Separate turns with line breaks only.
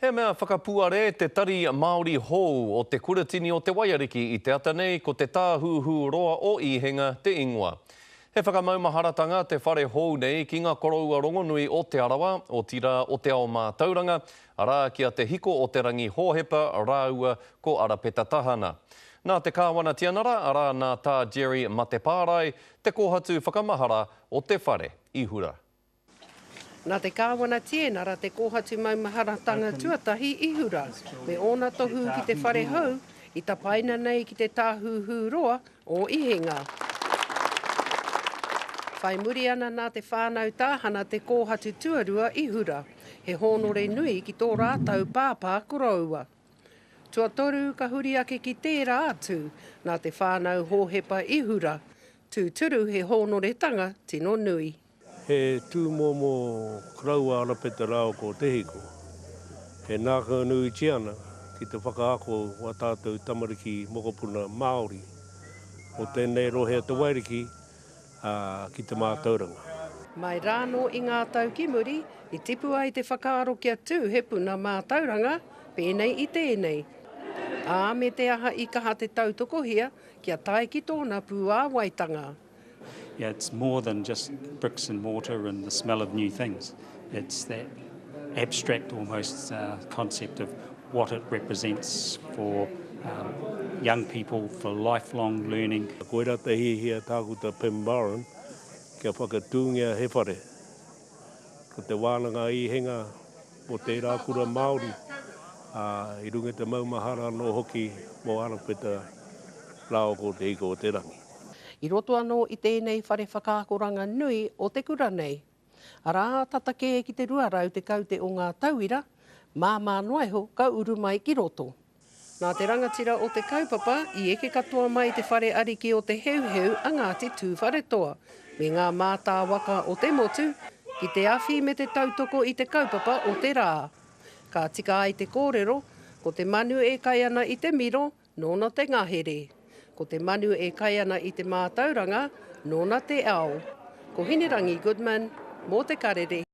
He mea whakapuare te Tari Māori hou o Te Kuratini o Te Waiariki i te ata nei ko Te Tāhuhu Roa o Īhenga te ingoa. He whakamaumaharatanga te whare hou nei ki ngā koroua rongonui o Te Arawa, otirā o te ao mātauranga, arā ki a Te Hiko-o-te-rangi Hōhepa rāua ko Arapeta Tahana. Nā te Kāwana Tianara, arā nā Tā Jerry Matepārae, te kōhatu whakamahara o te whare i hura.
Nā te Kāwana Tienara te kōhatu maumaharatanga tuatahi i hura, me ōna tohu ki te whare hou i tapaina nei ki te tāhuhu roa o Ihenga. Whai muri ana nā te whānau Tāhana te kōhatu tuarua i hura, he hōnore nui ki tō rātou pāpā koroua. Tuatoru ka huri ake ki tērā atu, nā te whānau Hōhepa i hura, tūturu he hōnoretanga tino nui.
He tūmomo koroua Arapeta rāua ko Te Hiko e ngākaunuitia ana ki te whakaako wā tātou tamariki mokopuna Māori o tēnei rohe o Te Wairiki ki te mātauranga.
Mai rānō i ngā tau ki muri, i tipu ai te whakaaro kia tū he puna mātauranga pēnei i tēnei. Ā, me te aha i kaha te tautokohia kia tae ki tōna pūāwaitanga.
Yeah, it's more than just bricks and mortar and the smell of new things. It's that abstract almost uh, concept of what it represents for um, young people, for lifelong learning.
Koira te hiahia Tākuta Pim Warren kia whakatūngia he whare. Ko te wānanga īhenga mō tērā kura Māori, ā, i runga i te maumahara anō hoki mō Arapeta rāua ko Te Ika o te Rangi.
I roto anō i tēnei whare whakaakoranga nui o te kura nei, arā, tata kē ki te 210 te o ngā tauira, māmā noa iho ka uru mai ki roto. Nā te rangatira o te kaupapa i eke katoa mai te whare ariki o Te Heuheu a Ngāti Tūwharetoa me ngā mātāwaka o te motu ki te awhi me te tautoko i te kaupapa o te rā. Ka tika ai te kōrero, ko te manu e kai ana i te miro, Nōna te ngahere. Ko te manu e kai ana i te mātauranga, nōna te ao. Ko Hinerangi Goodman, mō Te Karere.